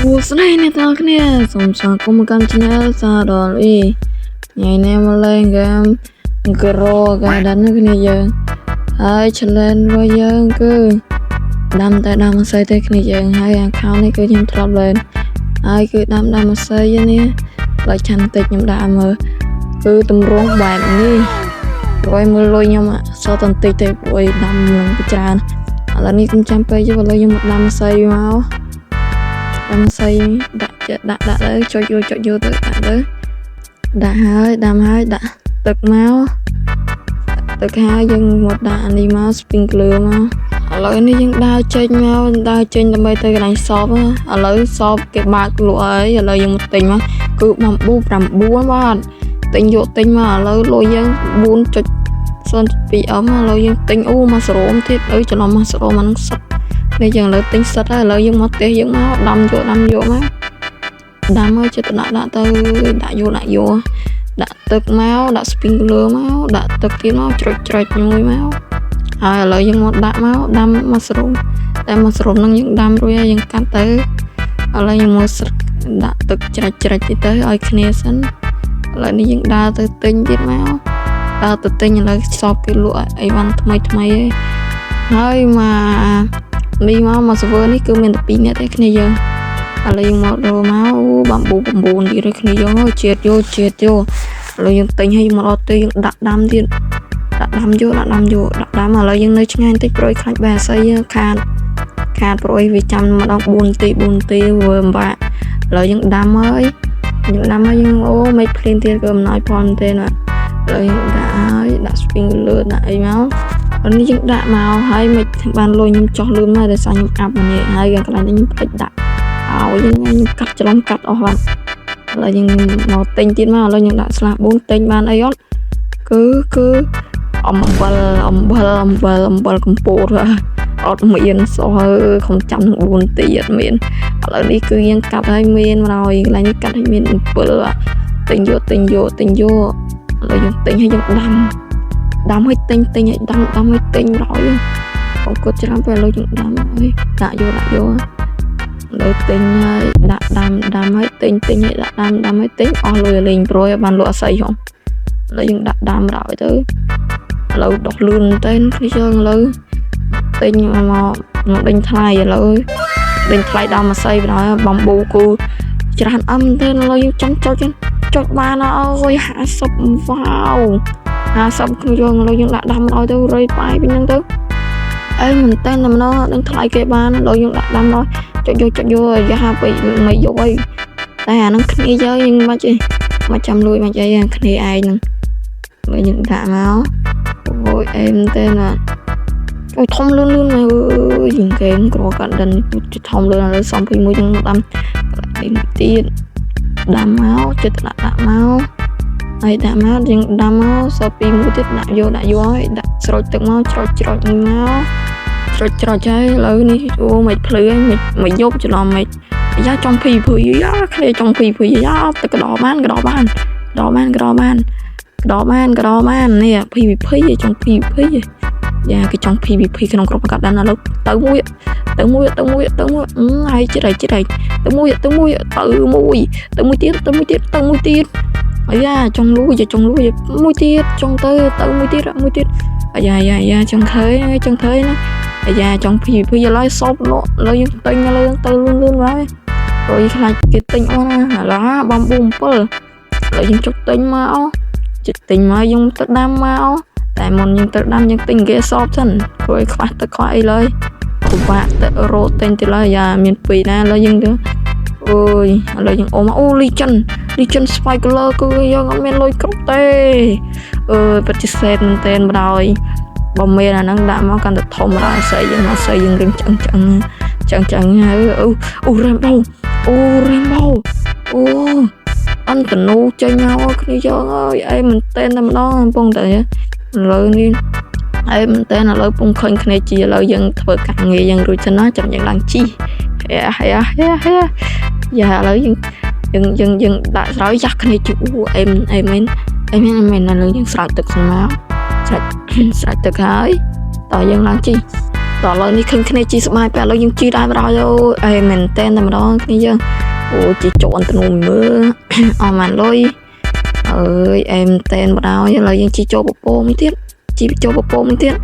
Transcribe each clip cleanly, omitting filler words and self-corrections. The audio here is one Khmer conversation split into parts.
សួស្តីអ្នកទាំងអស់គ្នាសូមស្វាគមន៍មកកាន់ Channel សាដល់អ៊ីថ្ងៃនេះមកលេងហ្គេម Grow Garden នេះគ្នាយើងហើយ challenge របស់យើងគឺដាំតែដាំម្សៅទេគ្នាយើងហើយ account នេះគឺខ្ញុំធ្លាប់លេងហើយគឺដាំដាំម្សៅនេះឡើយចាំតិចខ្ញុំដាក់មើលគឺតម្រងបែបនេះព្រោះមើលលុយខ្ញុំសល់តែបន្តិចទេព្រោះដាំនឹងច្រើនឥឡូវនេះខ្ញុំចាំពេកឥឡូវខ្ញុំមកដាំម្សៅមក ដាំសៃដាក់ចិត្តដាក់ដាក់ទៅចុចយកចុចយកទៅដាក់ទៅដាក់ហើយដាំហើយដាក់ទឹកមកទឹកហើយយើងមកដាក់អានេះមក sprinkler មកឥឡូវនេះយើងដើរចេញមកដើរចេញដើម្បីទៅកន្លែង shop ឥឡូវ shop គេបើកលក់ហើយឥឡូវយើងមកទិញមកគឺ bamboo 9បាទទិញយកទិញមកឥឡូវលុយយើង4.02 M ឥឡូវយើងទិញអូមកសរោមទៀតអើច្រឡំមកសរោមអានឹងសុទ្ធនេះយើងឥឡូវទិញសិតហើយឥឡូវយើងមកផ្ទះយើងមកដាំយកដាំយកមកដាំហើយចិត្តដាក់ដាក់ទៅដាក់យកដាក់យកដាក់ទឹកមកដាក់ sprinkler មកដាក់ទឹកទៀតមកច្រុចច្រុចមួយមកហើយឥឡូវយើងមកដាក់មកដាំមកសរុបតែមកសរុបហ្នឹងយើងដាំរួចហើយយើងកាត់ទៅឥឡូវយើងមកស្រុកដាក់ទឹកច្រាច់ច្រាច់ទៀតទៅឲ្យគ្នាសិនឥឡូវនេះយើងដើរទៅទិញទៀតមកដើរទៅទិញឥឡូវ shop គេលក់អីវ៉ាន់ថ្មីថ្មីឯងហើយមកនេះមកមក server នេះគឺមានតែ2នាក់ទេគ្នាយើងឥឡូវយើងមកដល់មកអូ bamboo 9ទៀតហើយគ្នាយើងអើយជាតិយកជាតិយកឥឡូវយើងទិញហើយមកដល់ទៅយើងដាក់ដាំទៀតដាក់ដាំយកដាក់ដាំយកដាក់ដាំឥឡូវយើងនៅឆ្ងាយបន្តិចប្រួយខ្លាច់បែអាស័យខាតខាតប្រួយវាចាំម្ដង4នាទី4នាទីវាពិបាកឥឡូវយើងដាំហើយយើងដាំហើយយើងអូមិនភ្លៀងទៀតក៏មិនណយផលទេណាឥឡូវយើងដាក់ហើយដាក់ sprinkler ដាក់អីមកនេះយើងដាក់មកហើយមិនបានលុយខ្ញុំចោះលឿនមកដោយសារខ្ញុំអាប់មកនេះហើយកន្លែងនេះខ្ញុំភ្លេចដាក់ឲ្យយើងខ្ញុំកាត់ច្រឡំកាត់អស់បាត់ឥឡូវយើងមកទិញទៀតមកឥឡូវយើងដាក់ស្លា4ទិញបានអីអត់គឺគឺអំបិលអំបិលអំបិលអំបិលកំពតអត់មានសោះខំចាំនឹង4នាទីអត់មានឥឡូវនេះគឺយើងកាត់ឲ្យមានមកហើយកន្លែងនេះកាត់ឲ្យមានអំពិលទិញយកទិញយកទិញយកឥឡូវយើងទិញឲ្យយើងដាំដាំឲ្យទិញទិញឲ្យដាំដាំឲ្យទិញមកហើយអរគុណច្រើនពេលឥឡូវយើងដាំហើយដាក់យកដាក់យកឥឡូវទិញហើយដាក់ដាំដាំហើយទិញទិញហើយដាក់ដាំដាំហើយទិញអស់លុយលេងប្រួយបានលក់អស័យហងឥឡូវយើងដាក់ដាំដល់ទៅឥឡូវដោះលឿនតែគ្នាយើងឥឡូវទិញមកមកដេញថ្លៃឥឡូវដេញថ្លៃដល់ម្សៅបណ្ដោយ bamboo គូច្រើនអឹមទេឥឡូវយើងចង់ចុចចុចបានអើយ50វ៉ាវ50គ្នាយើងឥឡូវយើងដាក់ដាំដល់ទៅរយប៉ាយពីហ្នឹងទៅអីមែនតើតែម្ដងដឹងថ្លៃគេបានឥឡូវយើងដាក់ដាំដល់ចុចយកចុចយកយ៉ាពេកមិនយកអីតែអាហ្នឹងគ្នាយើងយើងមិនទេមកចាំលួចមកអីគ្នាឯងហ្នឹងឥឡូវយើងដាក់មកអូយអេមែនតើណាអូយធំលឿនលឿនអើយយើងគេក្រកាត់ដិនធំលឿនឥឡូវសំពីមួយយើងដាំកន្លែងនេះទៀតដាំមកចិត្តដាក់ដាក់មកហើយដាក់មកយើងដាំមកសល់ពីមួយទៀតដាក់យកដាក់យកហើយដាក់ស្រូចទឹកមកច្រោចច្រោចមួយមកច្រោចច្រោចហើយឥឡូវនេះអូមិនភ្លឺហើយមិនយប់ច្រឡំមិនយ៉ាចង់ភីភីយ៉ាគ្នាចង់ភីភីយ៉ាទឹកកដោបានកដោបានកដោបានកដោបានកដោបានកដោបាននេះ PVP ចង់ PVP យ៉ាគេចង់ PVP ក្នុងក្រុមកាត់ដានឥឡូវទៅមួយទៅមួយទៅមួយទៅមួយហើយចិត្តហើយចិត្តហើយទៅមួយទៅមួយទៅមួយទៅមួយទៀតទៅមួយទៀតទៅមួយទៀតអាយ៉ាចង់លួចចង់លួចមួយទៀតចង់ទៅទៅមួយទៀតមួយទៀតអាយ៉ាយ៉ាយ៉ាចង់ឃើញចង់ឃើញណាអាយ៉ាចង់ PVP ឥឡូវសពលក់ឥឡូវយើងទិញឥឡូវទៅលឿនលឿនហើយព្រោះខ្លាចគេទិញអស់ណាឥឡូវ bamboo 7ឥឡូវយើងចុចទិញមកចុចទិញមកយើងទៅដាំមកតែមុនយើងទៅដាំយើងទិញគេសបសិនព្រោះខ្វះទឹកខ្វះអីឡើយពិបាកទៅរោទិញទៅឡើយយ៉ាមានពីរណាឥឡូវយើងទៅអូយឥឡូវយើងអូមកអូ Legend Legend Sparkler គឺយើងអត់មានលុយគ្រប់ទេអើយពិតជាសេតមែនទែនបណ្ដោយបើមានអាហ្នឹងដាក់មកកាន់តែធំដល់ស្អីយើងមកស្អីយើងរៀងឆ្អឹងឆ្អឹងឆ្អឹងឆ្អឹងហើយអូអូ Rainbow អូ Rainbow អូអន្តនូចេញមកគ្នាយើងអើយអីមែនទែនតែម្ដងកំពុងតែឥឡូវនេះអីមែនតើឥឡូវពងឃើញគ្នាជាឥឡូវយើងធ្វើការងារយើងរួចសិនណាចាំយើងឡើងជីយ៉ាយ៉ាយ៉ាយ៉ាយ៉ាឥឡូវយើងយើងយើងយើងដាក់ស្រោចយ៉ាស់គ្នាជាអូអេមអេមែនអេមែនអេមែនឥឡូវយើងស្រោចទឹកសិនមកស្រោចស្រោចទឹកហើយតោះយើងឡើងជី ដល់ឥឡូវនេះឃើញគ្នាជីស្បាយពេលឥឡូវយើងជីដែរបណ្ដោយអូអេមែនតែនតែម្ដងគ្នាយើងអូជីចូលអន្តនូមើល អស់ម៉ានលុយអើយអេមតែនបណ្ដោយឥឡូវយើងជីចូលពពកមួយទៀតជីចូលពពកមួយទៀត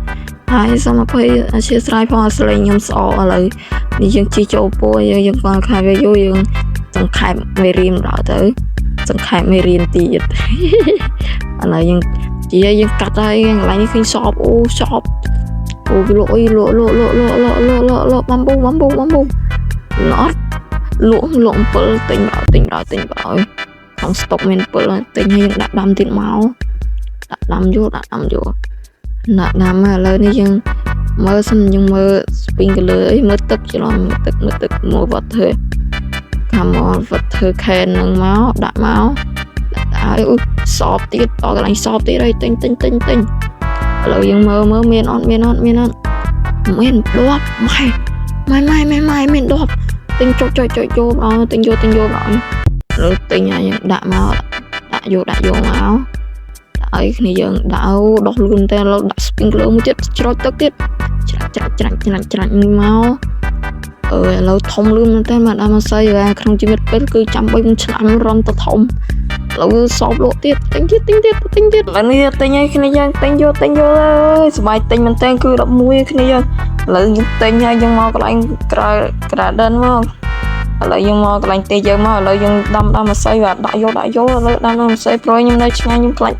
ហើយសូមអភ័យអធិស្ឋានផងអសលេងខ្ញុំស្អកឥឡូវនេះយើងជីចូលពពកយើងយើងគាត់ខែវាយូរយើងសង្ខេបមេរៀនដល់ទៅសង្ខេបមេរៀនទៀត ឥឡូវយើងជីឲ្យយើងកាត់ហើយកន្លែងនេះឃើញសបអូសបអូវាលក់អីលក់លក់លក់លក់លក់លក់លក់លក់ bamboo bamboo bamboo អត់លក់លក់អំពិលទិញដល់ទិញដល់ទិញដល់ក្នុងស្តុកមានអំពិលហើយទិញហើយយើងដាក់ដាំទៀតមកដាក់ដាំយកដាក់ដាំយកដាក់ដាំហើយឥឡូវនេះយើងមើលសិនយើងមើល sprinkler អីមើលទឹកច្រឡំមើលទឹកមើលទឹកមើល water come on water can នឹងមកដាក់មកដាក់ហើយអូសបទៀតតកន្លែងសបទៀតហើយទិញទិញទិញទិញឥឡូវយើងមើលមើលមានអត់មានអត់មានអត់មានដបម៉ែម៉ែម៉ែម៉ែម៉ែមានដបទិញចុចចុចចុចយកដល់ទិញយកទិញយកដល់ឥឡូវទិញហើយយើងដាក់មកដាក់យកដាក់យកមកដាក់ឲ្យគ្នាយើងដាក់អូដោះលឿនតែឥឡូវដាក់ sprinkler មួយទៀតច្រោចទឹកទៀតច្រាច់ច្រាច់ច្រាច់ច្រាច់ច្រាច់មួយមកអើយឥឡូវធំលឿនមែនតើបាទអាម៉ាស័យក្នុងជីវិតពេលគឺចាំ3ឆ្នាំរំទៅធំឥឡូវសោបលក់ទៀតទិញទៀតទិញទៀតទិញទៀតឥឡូវនេះទិញឲ្យគ្នាយើងទិញយកទិញយកអើយសប្បាយទិញមែនតើគឺ11គ្នាយើងឥឡូវយើងទិញហើយយើងមកកន្លែងក្រៅ garden មកឥឡូវយើងមកកន្លែងទេយើងមកឥឡូវយើងដាំដាំម្សៅបាទដាក់យកដាក់យកឥឡូវដាំដាំម្សៅព្រោះខ្ញុំនៅឆ្ងាយខ្ញុំខ្លាច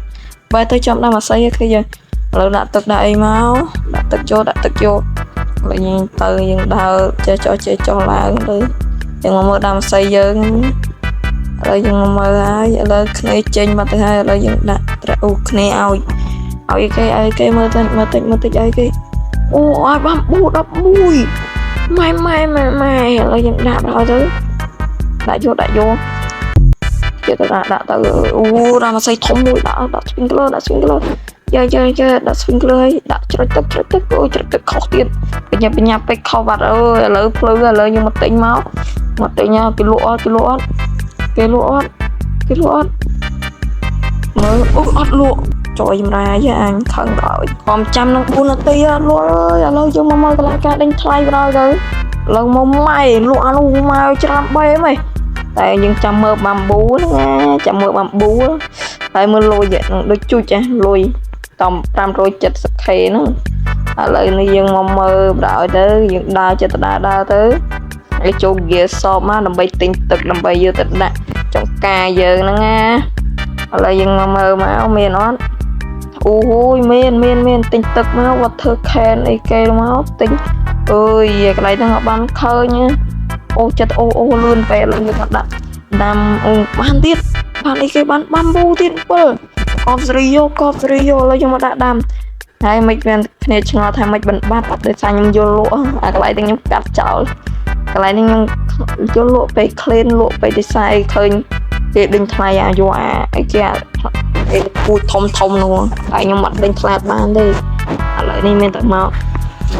បែរទៅចំដាំម្សៅគ្នាយើងឥឡូវដាក់ទឹកដាក់អីមកដាក់ទឹកយកដាក់ទឹកយកឥឡូវយើងទៅយើងដើរចេះចុះចេះចុះឡើងទៅយើងមកមើលដាំម្សៅយើងឥឡូវយើងមកមើលហើយឥឡូវគ្នាចេញបាត់ទៅហើយឥឡូវយើងដាក់ត្រាអូគ្នាឲ្យឲ្យគេឲ្យគេមើលតិចមើលតិចមើលតិចឲ្យគេអូឲ្យ bamboo 11ម៉ែម៉ែម៉ែម៉ែឥឡូវយើងដាក់ដល់ទៅដាក់យកដាក់យកទៀតទៅដាក់ដាក់ទៅអូដាក់ម្សៅធំមួយដាក់ដាក់ sprinkler ដាក់ sprinkler យើយើយើដាក់ sprinkler ឲ្យដាក់ច្រចទឹកច្រចទឹកអូច្រចទឹកខុសទៀតបញ្ញាបញ្ញាពេកខុសបាត់អើយឥឡូវភ្លឺឥឡូវយើងមកទិញមកមកទិញគេលក់អត់គេលក់អត់គេលក់អត់គេលក់អត់មើលអូអត់លក់ចយចម្រាយអញខឹងដល់ខំចាំនឹង4នាទីអត់លក់អើយឥឡូវយើងមកមើលកន្លែងការដេញថ្លៃបណ្ដោយទៅឥឡូវមកម៉ែលក់អានោះមកច្រើនបែមហីតែយើងចាំមើល bamboo ហ្នឹងណាចាំមើល bamboo ហើយមើលលុយហ្នឹងដូចជូចលុយតំ 570K ហ្នឹងឥឡូវនេះយើងមកមើលបណ្ដោយទៅយើងដើរចិត្តដើរដើរទៅហើយចូល gear shop មកដើម្បីទិញទឹកដើម្បីយកទៅដាក់ចង្ការយើងហ្នឹងណាឥឡូវយើងមកមើលមកមានអត់អូយមានមានមានទិញទឹកមក water can អីគេមកទិញអើយកន្លែងហ្នឹងអត់បានឃើញអូចិត្តអូអូលឿនពេលឥឡូវយើងអត់ដាក់ដាំអូបានទៀតបានអីគេបាន bamboo ទៀត7កប់សេរីយកកប់សេរីយកឥឡូវយើងមកដាក់ដាំហើយមិនមានគ្នាឆ្ងល់ថាមិនបានបាត់ដោយសារខ្ញុំយល់លក់អាកន្លែងហ្នឹងខ្ញុំកាត់ចោលកន្លែងនេះខ្ញុំយល់លក់ពេល clean លក់ពេលដោយសារអីឃើញគេដេញថ្លៃអាយកអាអីគេអាអីពូជធំធំនោះតែខ្ញុំអត់ដេញថ្លៃបានទេឥឡូវនេះមានតែមក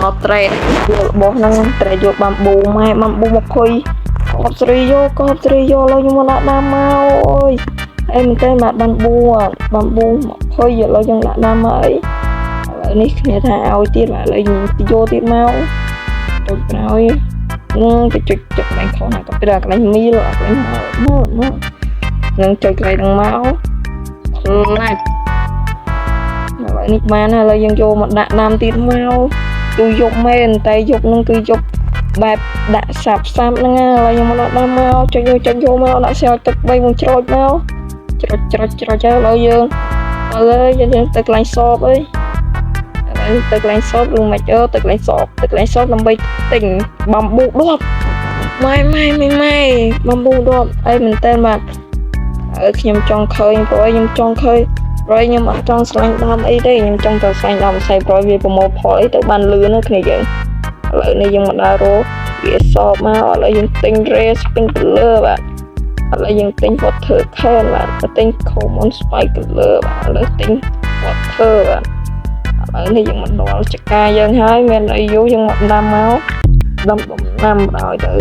មកត្រេតយករបស់ហ្នឹងត្រេតយក bamboo ម៉ែ bamboo 20កប់សេរីយកកប់សេរីយកឥឡូវខ្ញុំមកដាក់ដាំមកអូយអីមែនទេបាទ bamboo bamboo 20ឥឡូវយើងដាក់ដាំមកអីឥឡូវនេះគ្នាថាឲ្យទៀតបាទឥឡូវយើងយកទៀតមកចុចក្រោយនឹងទៅចុចចុចកន្លែងខុសណាក៏ពេលកន្លែងមីលកន្លែងមកមកមកនឹងចុចកន្លែងហ្នឹងមកផ្លាច់ឥឡូវនេះបានហើយឥឡូវយើងយកមកដាក់ដាំទៀតមកគឺយប់មែនតែយប់ហ្នឹងគឺយប់បែបដាក់សាប់សាប់ហ្នឹងណាឥឡូវយើងមកដាក់ដាំមកចុចយកចុចយកមកដាក់ស្រោចទឹក3មកច្រូចមកច្រូចច្រូចច្រូចហើយឥឡូវយើងទៅហើយយើងទៅកន្លែង shop អីឥឡូវទៅកន្លែង shop ឬមិនអឺទៅកន្លែង shop ទៅកន្លែង shop ដើម្បីទិញ bamboo ដបម៉ែម៉ែម៉ែម៉ែ bamboo ដបអីមែនតើបាទហើយខ្ញុំចង់ឃើញព្រោះខ្ញុំចង់ឃើញព្រោះខ្ញុំអត់ចង់ស្លាញ់ដើមអីទេខ្ញុំចង់តែស្លាញ់ដើមផ្សេងព្រោះវាប្រមូលផលអីទៅបានលឿនណាគ្នាយើងឥឡូវនេះយើងមកដើររកវាសបមកឥឡូវយើងទិញ ray sprinkler បាទឥឡូវយើងទិញ water can បាទទិញ common sprinkler បាទឥឡូវទិញ water បាទឥឡូវនេះយើងមកដល់ចកាយើងហើយមានអីយូរយើងមកដាំមកដាំដំណាំដល់ទៅ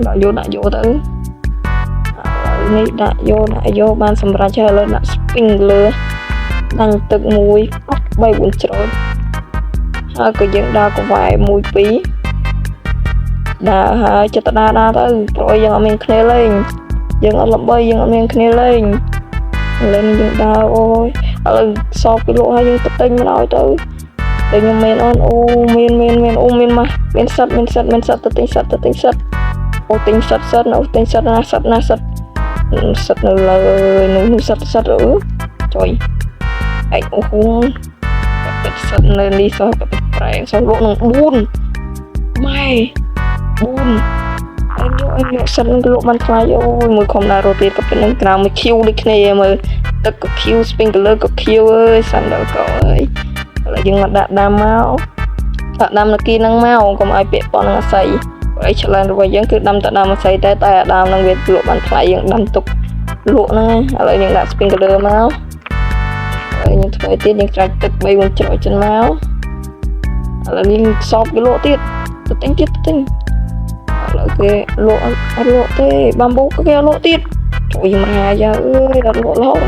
ដាក់យកដាក់យកទៅឥឡូវនេះដាក់យកដាក់យកបានសម្រាប់ហើយឥឡូវដាក់ sprinkler ដាញ់ទឹកមួយ3 4ច្រូត ហើយក៏យើងដើរកវ៉ែ1 2ដើរហើយចិត្តដើរដើរទៅព្រោះយើងអត់មានគ្នាលេងយើងអត់ល្បីយើងអត់មានគ្នាលេងឥឡូវនេះយើងដើរអូយឥឡូវសបពីលក់ហើយយើងទៅទិញមកឲ្យទៅតែខ្ញុំមានអូនអូមានមានមានអូមានម៉ាស់មានសិតមានសិតមានសិតទៅទិញសិតទៅទិញសិតអូទិញសិតសិតអូទិញសិតណាសិតណាសិតសិតនៅលើនោះនោះសិតសិតអឺចុយឯងអូហូពិតសិតនៅនេះសោះពិតប្រែសោះលក់នឹង4ម៉ែ4អញយកអញយកសិតនឹងលក់បានថ្លៃអូយមួយខំដើររត់ទៀតក៏ពេលនឹងក្រៅមួយខៀវដូចគ្នាមើលទឹកក៏ខៀវ sprinkler ក៏ខៀវអើយសាន់ដល់កអើយឥឡូវយើងមកដាក់ដាំមកដាក់ដាំនៅគីហ្នឹងមកកុំឲ្យពាក់ព័ន្ធនឹងអស័យព្រោះអីឆ្លងរបស់យើងគឺដាំតែដាំអស័យតែតែអាដើមហ្នឹងវាលក់បានថ្លៃយើងដាំទុកលក់ហ្នឹងឥឡូវយើងដាក់ sprinkler មកហើយយើងធ្វើទៀតយើងត្រាច់ទឹក3 4ច្រកចិនមកឥឡូវយើងសបគេលក់ទៀតទៅទិញទៀតទៅទិញឥឡូវគេលក់អត់លក់ទេbamboo ក៏គេអត់លក់ទៀតជួយមរាយ៉ាអើយអត់លក់រហូត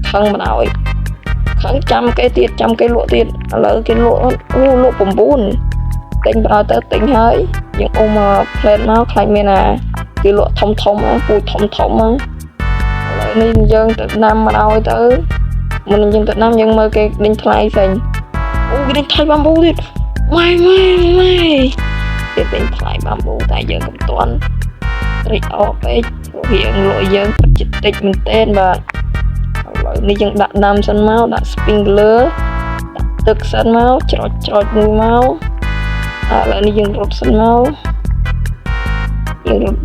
ខឹងបណ្ដោយខឹងចាំគេទៀតចាំគេលក់ទៀតឥឡូវគេលក់អូលក់9ទិញបណ្ដោយទៅទិញហើយយើងអូមកផ្លែតមកខ្លាចមានអាគេលក់ធំធំពូជធំធំឥឡូវនេះយើងទៅដាំមកឲ្យទៅមុនយើងទៅដាំយើងមើលគេដេញថ្លៃផ្សេងអូគេដេញថ្លៃ bamboo ទៀតម៉ែម៉ែម៉ែគេដេញថ្លៃ bamboo តែយើងកុំទាន់ត្រេកអរពេកព្រោះរៀងលក់យើងពិតជាតិចមែនទែនបាទឥឡូវនេះយើងដាក់ដាំសិនមកដាក់ sprinkler ដាក់ទឹកសិនមកច្រចច្រចមួយមកឥឡូវនេះយើងរត់សិនមកយើងរត់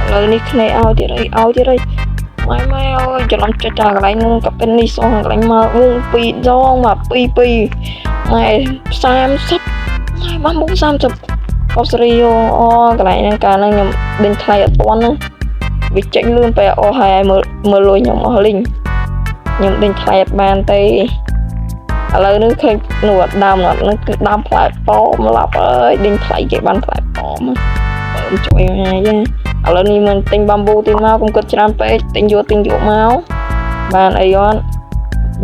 ឥឡូវនេះគ្នាឲ្យទៀតអីឲ្យទៀតអីម៉ែម៉ែអើយច្រឡំចុចតាកន្លែងហ្នឹងក៏ពេលនេះសោះកន្លែងមកវងពីរដងមកពីរពីរម៉ែ30ម៉ែបានមុខ30កប់សេរីអូកន្លែងហ្នឹងកាលហ្នឹងខ្ញុំដេញថ្លៃអត់ទាន់ណាវាចេញលឿនទៅអស់ហើយមើលមើលលុយខ្ញុំអស់លីងខ្ញុំដេញថ្លៃអត់បានទេឥឡូវនេះឃើញនោះអត់ដើមនោះហ្នឹងគឺដើមផ្លែប៉មឡាប់អើយដេញថ្លៃគេបានផ្លែប៉មបើមជួយហើយឥឡូវនេះមិនទិញ bamboo ទៀតមកកុំគិតច្រើនពេកទិញយកទិញយកមកបានអីអត់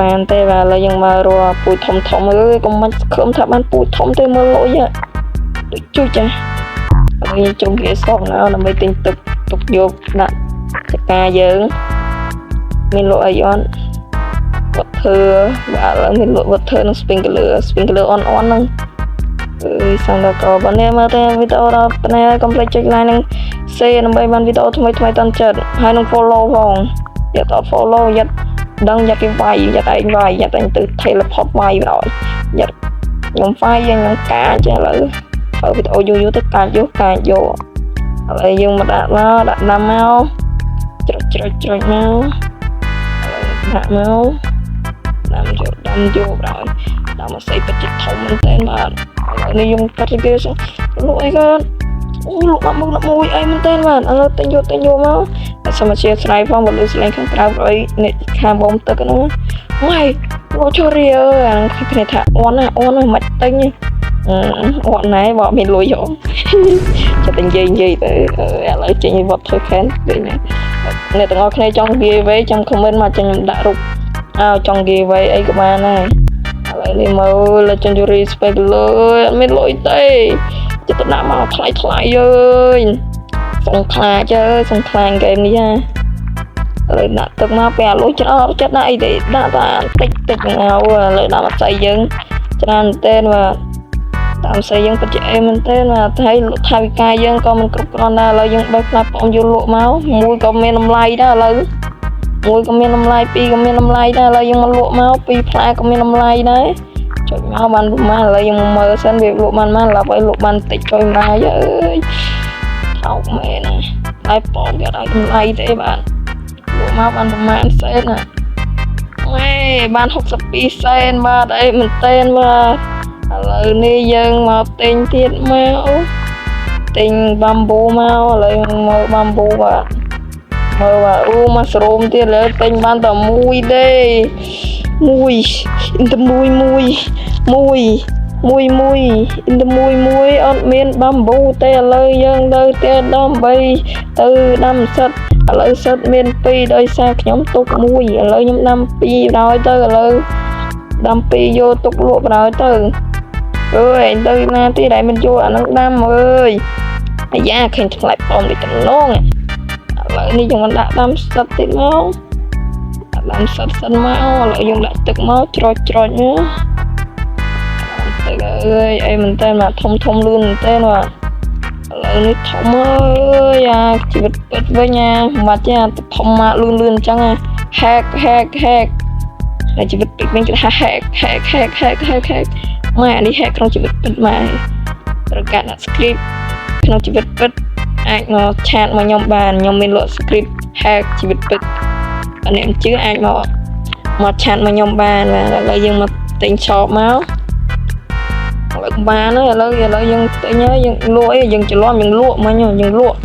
បានទេបាទឥឡូវយើងមករកពូជធំធំអើយកុំមិនខំថាបានពូជធំទេមើលលុយដូចជុចចាឥឡូវយើងជុំគេសោះណាដើម្បីទិញទឹកទុកយកដាក់ចកាយើងមានលក់អីអត់ water បាទឥឡូវមានលក់ water និង sprinkler sprinkler អនអនហ្នឹងអើយសាំដល់កបើនេះមើលតែវីដេអូដល់ប៉ុណ្ណេះកុំភ្លេចចុច like និង share ដើម្បីបានវីដេអូថ្មីថ្មីតាន់ចិត្តហើយនឹង follow ផងយ៉ាត់អត់ follow យ៉ាត់ដឹងយ៉ាត់គេវាយយ៉ាត់ឯងវាយយ៉ាត់ឯងទៅ teleport វាយបណ្ដោយយ៉ាត់ខ្ញុំវាយយ៉ាងនឹងកាចេះឥឡូវធ្វើវីដេអូយូរយូរទៅកាចយកកាចយកឥឡូវយើងមកដាក់មកដាក់ដាំមកច្រចច្រចច្រចមកឥឡូវដាក់មកដាំយកដាំយកបណ្ដោយដាំមកស្អីពិតជាធំមែនតើបាទឥឡូវនេះយើងកាត់គេសលក់អីកើតអូលក់មកមុខ11អីមែនតើបាទឥឡូវទិញយកទិញយកមកតែសូមអធិស្ឋានផងបើលឺសលេងខាងក្រៅព្រោះអីអ្នកខាងបូមទឹកហ្នឹងម៉ែលក់ជរីអើយអាហ្នឹងគ្នាថាអន់ណាអន់ណាមិនទិញអត់ណែបើមានលុយហ៎ចិត្តតែនិយាយនិយាយទៅឥឡូវចេញវត្តធ្វើខែនដូចនេះអ្នកទាំងអស់គ្នាចង់ give away ចាំ comment មកចាំខ្ញុំដាក់រូបអើចង់ give away អីក៏បានដែរឥឡូវនេះមើល legendary sprinkler អត់មានលុយទេចិត្តទៅដាក់មកថ្លៃថ្លៃអើយសងខ្លាចអើយសងខ្លាចហ្គេមនេះហ่าឥឡូវដាក់ទឹកមកពេលអាលុយច្រើនអត់ចិត្តដាក់អីទេដាក់តែតិចតិចងៅឥឡូវដាក់ម្សៅយើងច្រើនមែនទែនបាទតាមស្អីយើងពិតជាអេមែនទែនបាទហើយថវិកាយើងក៏មិនគ្រប់គ្រាន់ដែរឥឡូវយើងបេះផ្លែប៉ោមយកលក់មកមួយក៏មានតម្លៃដែរឥឡូវមួយក៏មានតម្លៃពីរក៏មានតម្លៃដែរឥឡូវយើងមកលក់មកពីរផ្លែក៏មានតម្លៃដែរចុចមកបានប្រហែលឥឡូវយើងមកមើលសិនវាលក់បានប៉ុន្មានឡើយឲ្យលក់បានតិចចុយម្ដាយអើយថោកមែនណាផ្លែប៉ោមគេអត់ឲ្យតម្លៃទេបាទលក់មកបានប្រហែលសេនណាម៉ែបាន62សេនបាទអីមែនតេនបាទឥឡូវនេះយើងមកទិញទៀតមកទិញ bamboo មកឥឡូវមើល bamboo បាទមើលបាទអូមកសរោមទៀតលើទិញបានតែមួយទេមួយតែមួយមួយមួយមួយមួយតែមួយមួយអត់មាន bamboo ទេឥឡូវយើងទៅទៀតដើម្បីទៅដាំសិតឥឡូវសិតមាន2ដោយសារខ្ញុំទុកមួយឥឡូវខ្ញុំដាំ2ដល់ទៅឥឡូវដាំ2យកទុកលក់បណ្ដោយទៅ អើយឯងទៅណាទៀតឯងមិនយកអាហ្នឹងដាំអើយអាយ៉ាឃើញថ្លៃប៉មដូចតំណងឥឡូវនេះយើងមិនដាក់ដាំស្លឹកទៀតមកដាក់ដាំស្លឹកសិនមកឥឡូវយើងដាក់ទឹកមកច្រោចច្រោចមកទឹកអើយអីមែនតើមកធំធំលឿនមែនតើបាទឥឡូវនេះធំអើយអាជីវិតពិតវិញអាមិនបាច់ទេអាធំមកលឿនលឿនអញ្ចឹងអា hack hack hack តែជីវិតពិតវិញគេថា hack hack hack hack hack hack ម៉ែអានេះ hack ក្នុងជីវិតពិតម៉ែត្រូវការដាក់ script ក្នុងជីវិតពិតអាចមក chat មកខ្ញុំបានខ្ញុំមានលក់ script hack ជីវិតពិតបើអ្នកមិនជឿអាចមកមក chat មកខ្ញុំបានបាទឥឡូវយើងមកទិញ shop មកឥឡូវបានហើយឥឡូវឥឡូវយើងទិញហើយយើងលក់អីយើងច្រឡំយើងលក់មិញយើងលក់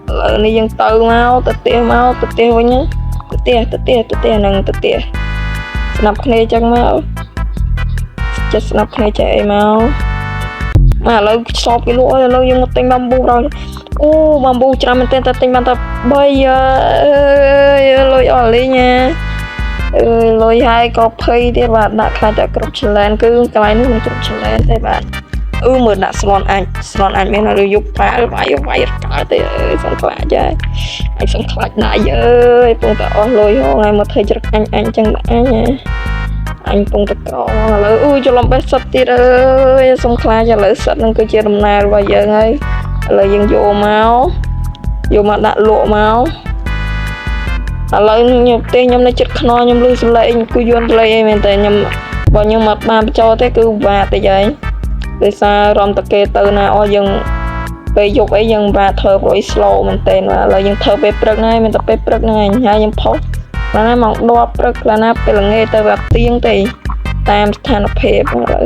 ឥឡូវនេះយើងទៅមកទៅផ្ទះមកទៅផ្ទះវិញទៅផ្ទះទៅផ្ទះទៅផ្ទះហ្នឹងទៅផ្ទះស្នាប់គ្នាចឹងមកចិត្តស្នាប់គ្នាចេះអីមកមកឥឡូវ shop គេលក់ហើយឥឡូវយើងមកទិញ bamboo ដល់អូ bamboo ច្រើនមែនទែនតែទិញបានតែ3អើយលុយអស់លីងណាអើយលុយហើយក៏ភ័យទៀតបាទដាក់ខ្លាចតែគ្រប់ challenge គឺកន្លែងនេះមិនគ្រប់ challenge ទេបាទអឺមើលដាក់ស្លន់អាចស្លន់អាចមានឬយុគប៉ាវាយវាយកើតទេអើយសំខ្លាចហើយអញសំខ្លាចណាស់អើយពងតែអស់លុយហងហើយមកធ្វើច្រឹកអញអញចឹងដាក់អញណាអញពងតែក្រឥឡូវអឺច្រឡំបេះសិតទៀតអើយសំខ្លាចឥឡូវសិតហ្នឹងគឺជាដំណើររបស់យើងហើយឥឡូវយើងយកមកយកមកដាក់លក់មកឥឡូវខ្ញុំផ្ទះខ្ញុំនៅចិត្តខ្នល់ខ្ញុំលឺសំឡេងគឺយន់សំឡេងអីមែនតើខ្ញុំបើខ្ញុំអត់បានបញ្ចូលទេគឺវ៉ាតិចហើយដោយសាររំតកេទៅណាអស់យើងពេលយប់អីយើងវ៉ាធ្វើព្រោះ slow មែនតើឥឡូវយើងធ្វើពេលព្រឹកហ្នឹងហើយមានតែពេលព្រឹកហ្នឹងហើយហើយខ្ញុំផុសខ្លះណាម៉ោង10ព្រឹកខ្លះណាពេលល្ងាចទៅវាទៀងទេតាមស្ថានភាពឥឡូវ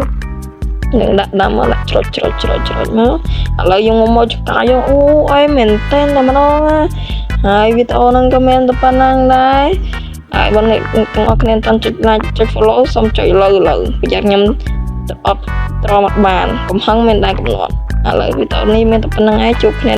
នឹងដាក់ដាំមកដាក់ច្រត់ច្រត់ច្រត់ច្រត់មកឥឡូវយើងមកមកចកាយើងអូអីមែនតើតែម្ដងណាហើយវីដេអូហ្នឹងក៏មានតែប៉ុណ្្នឹងដែរហើយបងអ្នកទាំងអស់គ្នាមិនទាន់ចុច like ចុច follow សូមចុចលើលើប្រយ័ត្នខ្ញុំអត់ត្រមអត់បានកំហឹងមានដែរកំណត់ឥឡូវវីដេអូនេះមានតែប៉ុណ្្នឹងឯងជួបគ្នា។